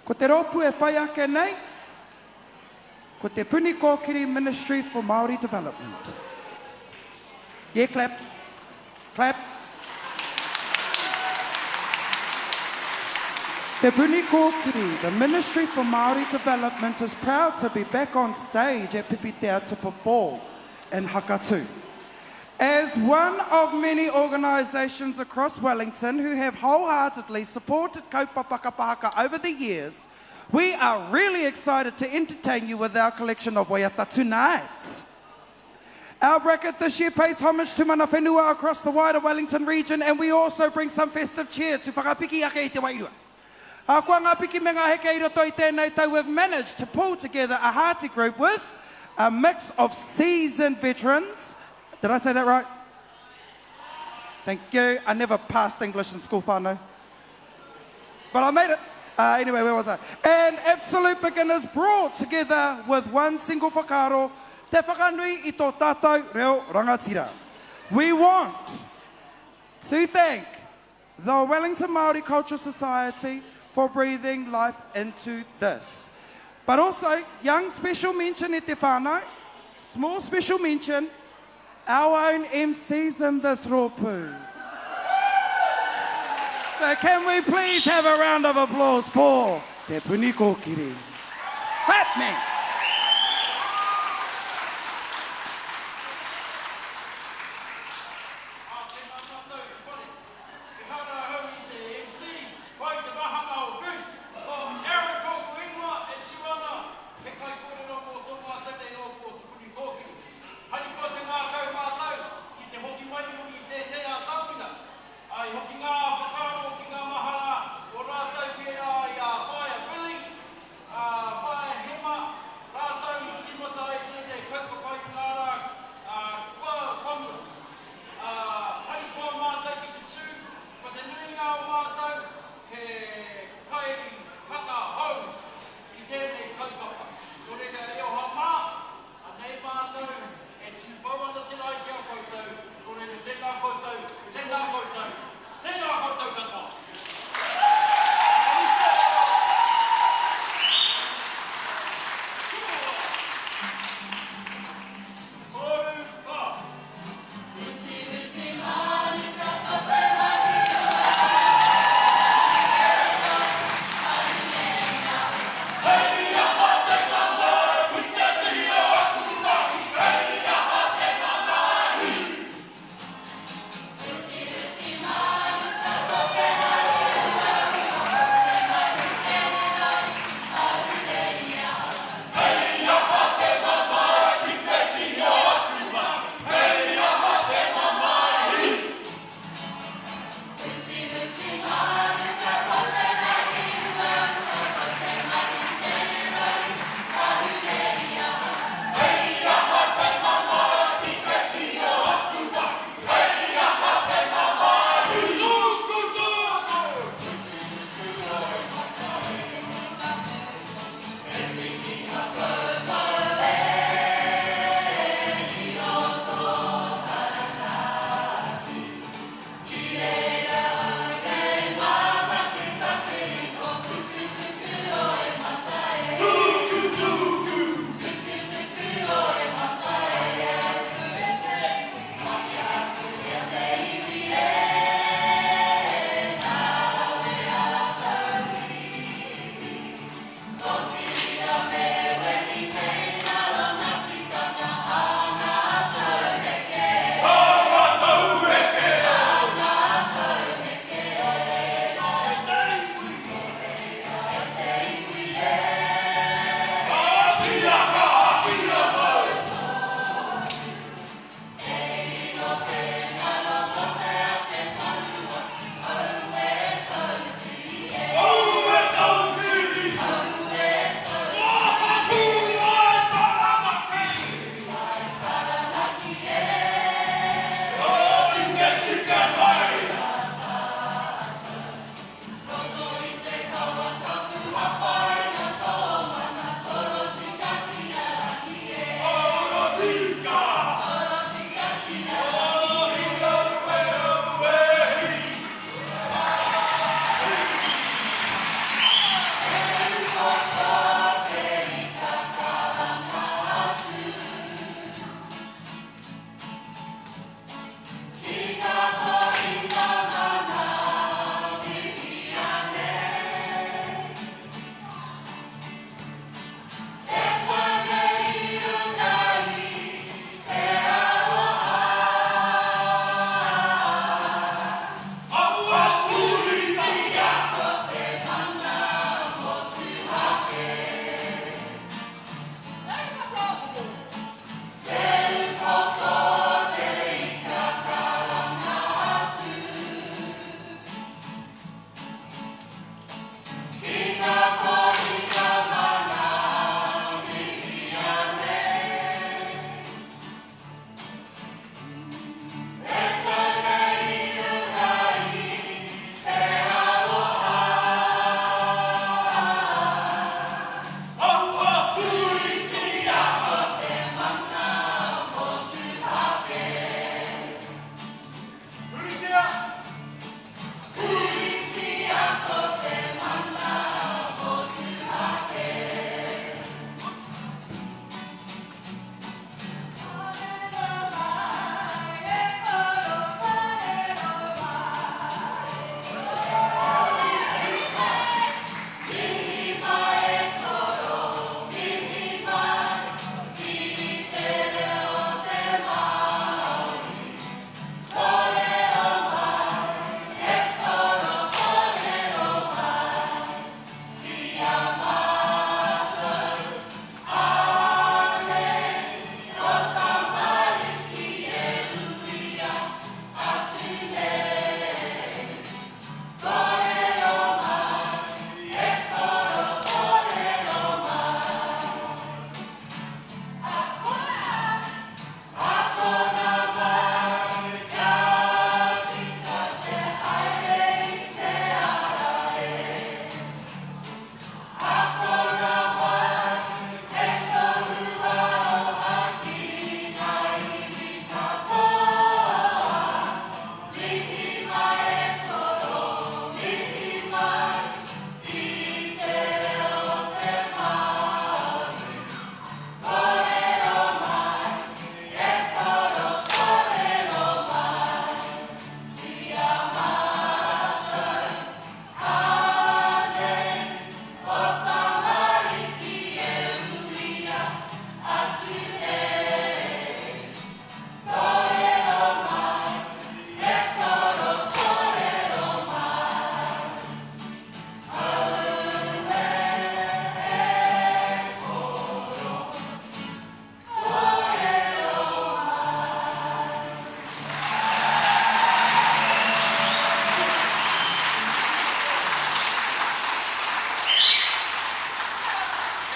Ko te rōpū e whai ake nei, ko Te Puni Kōkiri Ministry for Māori Development. Yeah, clap. Clap. Te Puni Kōkiri, the Ministry for Māori Development is proud to be back on stage at Pipitea to perform in Hakatū. As one of many organisations across Wellington who have wholeheartedly supported kaupapa kapa haka over the years, we are really excited to entertain you with our collection of waiata tonight. Our bracket this year pays homage to mana whenua across the wider Wellington region and we also bring some festive cheer to whakapiki ake i te wairua. Ahakoa ngā piki me ngā heke i roto i tēnei tau we've managed to pull together a hearty group with a mix of seasoned veterans, did I say that right? Thank you. I never passed English in school whānau. But I made it. Uh, anyway, where was I? And absolute beginners brought together with one single whakaaro, te whakanui i tō tātou reo rangatira. We want to thank The Wellington Māori Cultural Society for breathing life into this. But also, young special mention e te whānau, small special mention, our own MCs in this rōpū. So can we please have a round of applause for Te Puni Kōkiri. Clap me! Ā, tēnā tātou e te whare. Ehara ahau i te MC, koa i te wāhanga o Goose, ko Aaron tōku ingoa e tū ana he kaikōrero mō tō mātou nei rōpū o Te Puni Kōkiri. Harikoa te ngākau mātou ki te hoki mai i tēnei ātamira, ā, i hoki ngā whakaaro ki ngā mahara o rātou pērā i a Whaea Billy, a Whaea Hema.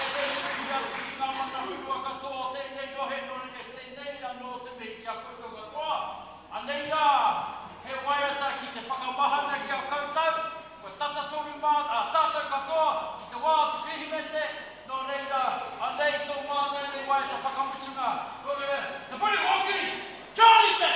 E te mihi atu ki ngā mana whenua katoa o tēnei rohe nō reira tēnei anō te mihi ki a koutou katoa. Anei rā he waiata ki te whakamahana ki a koutou, kua tata tonu mā, ā tātou katoa ki te wā o te Kirihimete, nō reira anei tō mātou nei waiata whakamutunga, nō reira, Te Puni Kōkiri, kia rite!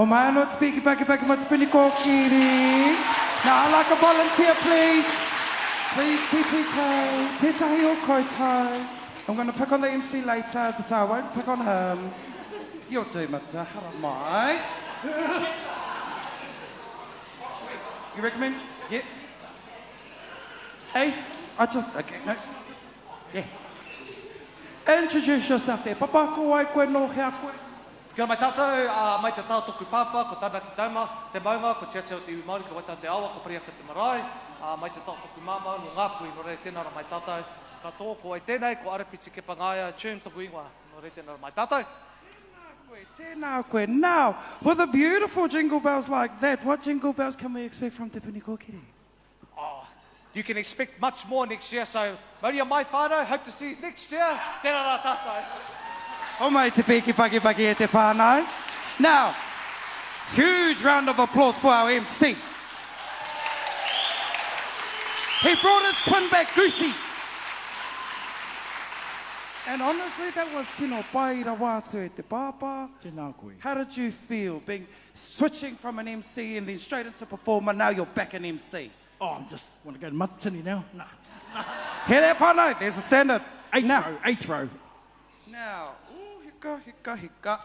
Homai anō te piki paki paki mo Te Puni Kōkiri. Now I'd like a volunteer please. Please TPK, tētahi o koutou. I'm going to pick on the MC later, so I won't pick on him. You'll do, matua, haramai. You recommend? Yeah. Hey, I just, okay, no. Yeah. Introduce yourself there. Papa, ko wai koe, nō hea koe? Kia ora mai tātou, ā, mai te taha toku pāpā, ko Taranaki Tauma, te maunga, ko Tiatia o te iwi Māori, ko Waitaha te awa, ko Pariaka te marae, ā, mai te taha toku māmā, nō Ngāpuhi, nō reira tēnā rā mai tātou katoa, ko wai tēnei, ko Arapiti Kepa Ngaia, Churn toku ingoa, nō reira tēnā rā mai tātou. Tēnā koe, tēnā koe. Now, with the beautiful jingle bells like that, what jingle bells can we expect from Te Puni Kōkiri? Oh, you can expect much more next year, so mauria mai whānau, hope to see you next year, tēnā rā tātou. Homai te piki paki paki e te whānau. Now, huge round of applause for our MC. He brought his twin back, Goosey. And honestly, that was tino pai rawa atu e te pāpā. Tēnā koe. How did you feel being switching from an MC and then straight into performer, now you're back an MC? Oh, I'm just want to go to Matatini now. Nah. Hear that whānau? There's the standard. Eighth Now, row, eighth row. now, ooh, hika, hika, hika.